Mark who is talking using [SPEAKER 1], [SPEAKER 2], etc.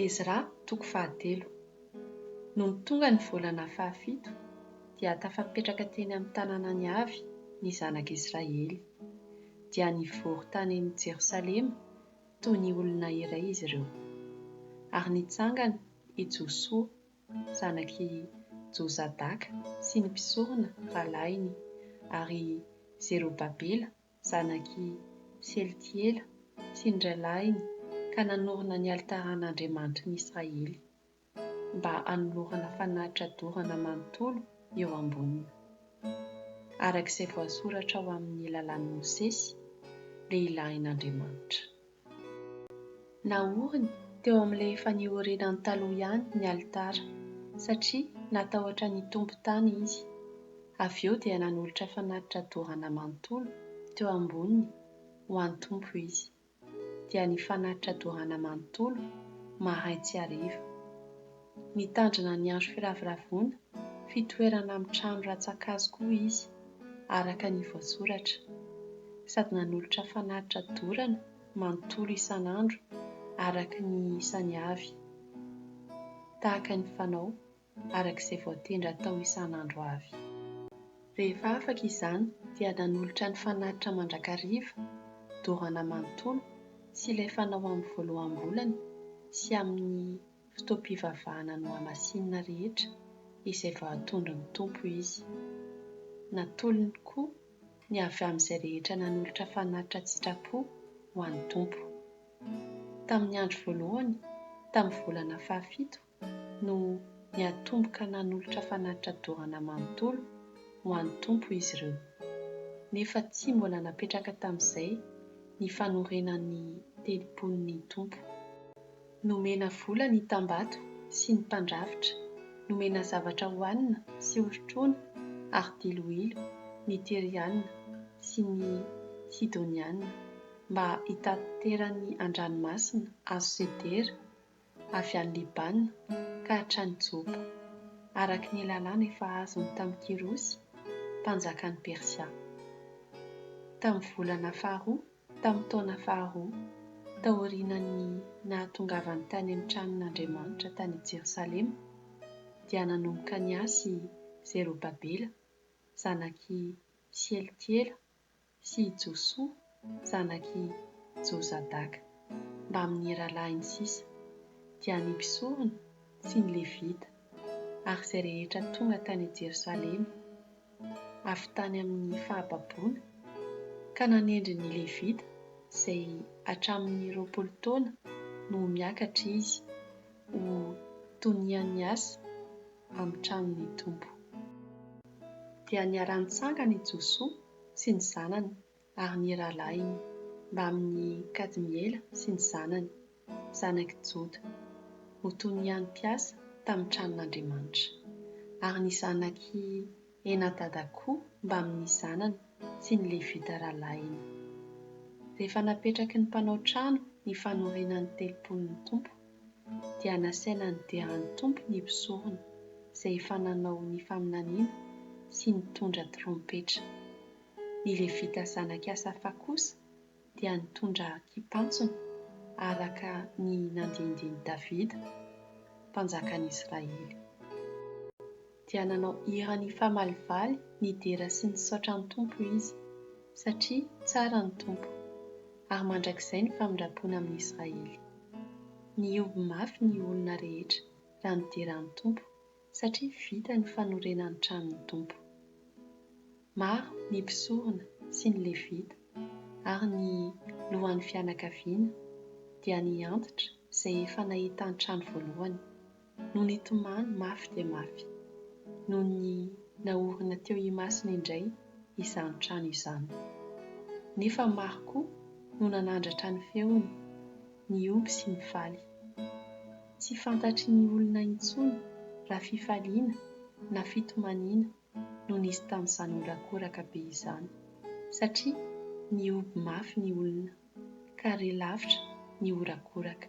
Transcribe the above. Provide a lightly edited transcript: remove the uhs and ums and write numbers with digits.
[SPEAKER 1] Ezra toko fahatelo. Nony tonga ny volana fahafito, dia tafapetraka teny amin'ny tanànany avy ny zanak'Israely. Dia nivory tany Jerosalema toy ny olona iray izy ireo. Ary nitsangana i Josoa zanak'i Jozadaka sy ny mpisorona rahalahiny ary Zerobabela zanak'i Seltiela sy ny rahalahiny ka nanorina ny alitaran'Andriamanitry ny Israely, mba hanolorana fanatitra dorana manontolo eo amboniny, araka izay voasoratra ao amin'ny lalàn'i Mosesy, lehilahin'Andriamanitra. Naoriny teo amin'ilay efa niorenany taloha ihany ny alitara, satria natahotra ny tompon-tany izy. Avy eo dia nanolotra fanatitra dorana manontolo teo amboniny ho an'ny Tompo izy, dia ny fanatitra dorana manontolo marain-tsy hariva. Nitandrina ny andro firavoravoana fitoerana amin'ny trano rantsankazo koa izy, araka ny voasoratra, sady nanolotra fanatitra dorana manontolo isan'andro araka ny isany avy, tahaka ny fanao, araka izay voatendry hatao isan'andro avy. Rehefa afaka izany dia nanolotra ny fanatitra mandrakariva dorana manontolo sy ilay fanao amin'ny voaloham-bolana sy amin'ny fotoam-pivavahana nohamasinina rehetra izay voatondron'ny Tompo izy. Natolony koa ny avy amin'izay rehetra nanolotra fanatitra an-tsitrapo ho an'ny Tompo. Tamin'ny andro voalohany tamin'ny volana fahafito no niatomboka nanolotra fanatitra dorana manontolo ho an'ny Tompo izy ireo, nefa tsy mbola napetraka tamin'izay ny fanorenan'ny tempolin'ny Tompo. Nomena vola ny tambato sy ny mpandrafitra, nomena zavatra hohanina sy hosotroina ary diloilo ny Tyriana sy ny Sidoniana mba hitaterany an-dranomasina hazo sedera avy any Libàna ka hatrany Jopa, araka ny lalàna efa azony tamin'i Kyrosy, mpanjakan'i Persia. Tamin'ny volana faharoa tamin'ny taona faharoa taorian'ny nahatongavany tany amin'ny tranon'Andriamanitra tany Jerosalema, dia nanomboka niasa i Zerobabela, zanak'i Sealtiela, sy i Josoa, zanak'i Jozadaka, mbamin'ny rahalahiny sisa, dia ny mpisorona sy ny Levita, ary izay rehetra tonga tany Jerosalema avy tany amin'ny fahababoana, ka nanendry ny Levita izay hatramin'ny 20 taona no ho miakatra izy ho tonian'ny asa amin'ny tranon'ny Tompo. Dia niara-nitsangana i Josoa sy ny zanany ary ny rahalahiny, mbamin'i Kadmiela sy ny zanany, zanak'i Joda, ho toy ny hany mpiasa tamin'ny tranon'Andriamanitra, ary ny zanak'i Henadada koa mbamin'ny zanany sy ny Levita rahalahiny. Rehefa napetraky ny mpanao trano ny fanorenan'ny tempolin'ny Tompo, dia nasaina nidera ny Tompo ny mpisorona izay efa nanao ny faminaniana sy nitondra trompetra. Ny Levita zanak'i Asafa kosa dia nitondra kipantsona araka ny nandihindihin'i Davida, mpanjakan'i Israely. Dia nanao hira nifamalivaly nidera sy nisaotra ny Tompo izy, satria tsara ny Tompo, ary mandrakizay ny famindram-pony amin'i Israely. Nihoby mafy ny olona rehetra raha nidera ny Tompo, satria vita ny fanorenan'ny tranon'ny Tompo. Maro ny mpisorona sy ny Levita ary ny lohan'ny fianakaviana, dia ny antitra izay efa nahita ny trano voalohany, no nitomany mafy dia mafy, noho ny naorina teo imasony indray izany trano izany. Nefa maro koa no nanandratra ny feony, nihoby sy nifaly. Tsy fantatry ny olona intsony raha fifaliana na fitomaniana no nisy tamin'izany horakoraka be izany, satria nihoby mafy ny olona, ka re lavitra ny horakoraka.